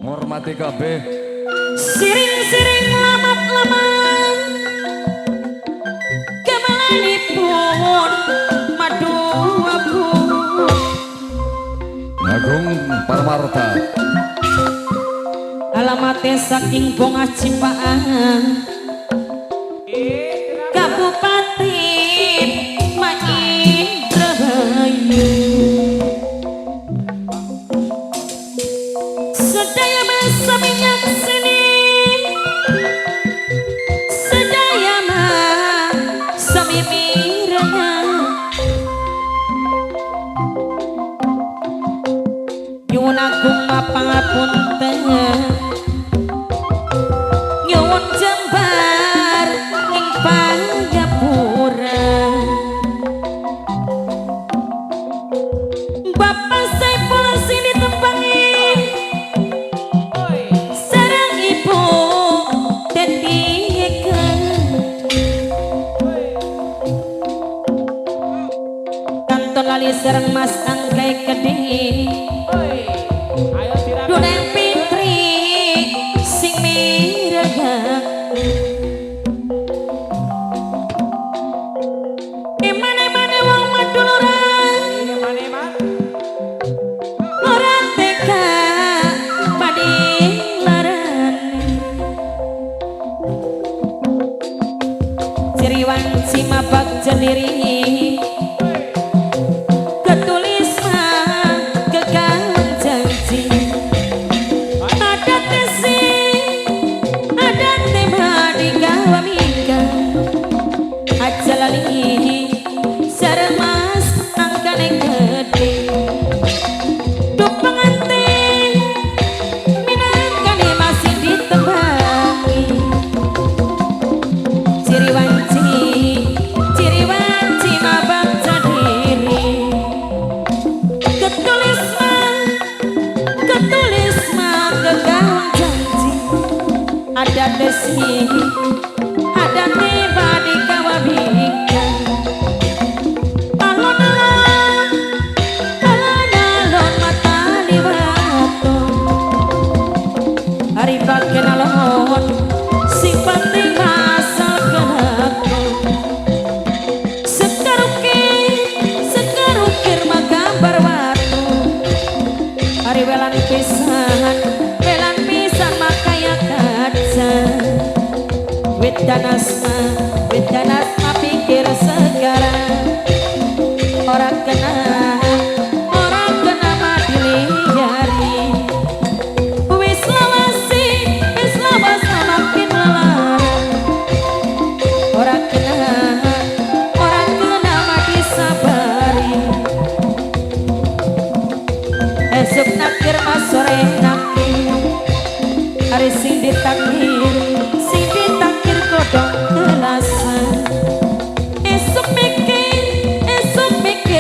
Ngormati kabeh. Siring-siring lamat-lamat gamelanipun madu aku. Agung Parmarta. Alamate saking Bongah Cipaan, Kabupaten Indramayu. Sedaya masa minyak sini, sedaya masa mimirana, nyuwun agung mapangapunten, nyuwun jembar ing pangapura. Bapak Saipul sing ditempangi sareng Ibu Teti Eka. Kanton lali sareng Mas Angkai Kedhi, Duneng Fitri sing mireng. Emane-mane wong maduluran ora teka padi larane. Ciri wanci mabak jendiri ketulis mah kekawang janji. Ada tesi ada tema di kawamika aja lali sareng Mas angkane gede. Duh pengantin minangkane masih ditembangi. Ciri wanci, ciri wanci mabang cadiri. Ketulis mah, ketulis mah kekawang janji. Ada desi, ada tiba di kawabika. Alon-alon, alon-alon mata liwato. Hari bagian alon, sing penting asal kenako. Sekarukir, sekarukir magambar watu. Hari welan pisan makaya kaca. Wit danasma pikir sekarang. Ora kena, ora kena madiliari. Wis lawasi, wis lawas makin lelara. Ora kena, ora kena mati sabari. Esuk nakir mas sore nakir. Hari sing ditakir kodong telasan. Esuk mikir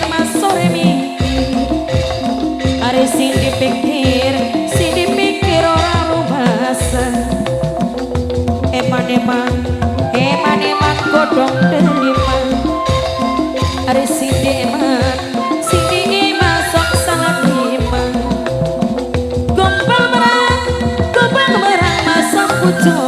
mas sore mikir. Hari sing dipikir ora rumasa. Eman-eman, eman-eman kodong delima. Hari sing dieman, sing dieman sok salah lima. Gombal merang masa pujo.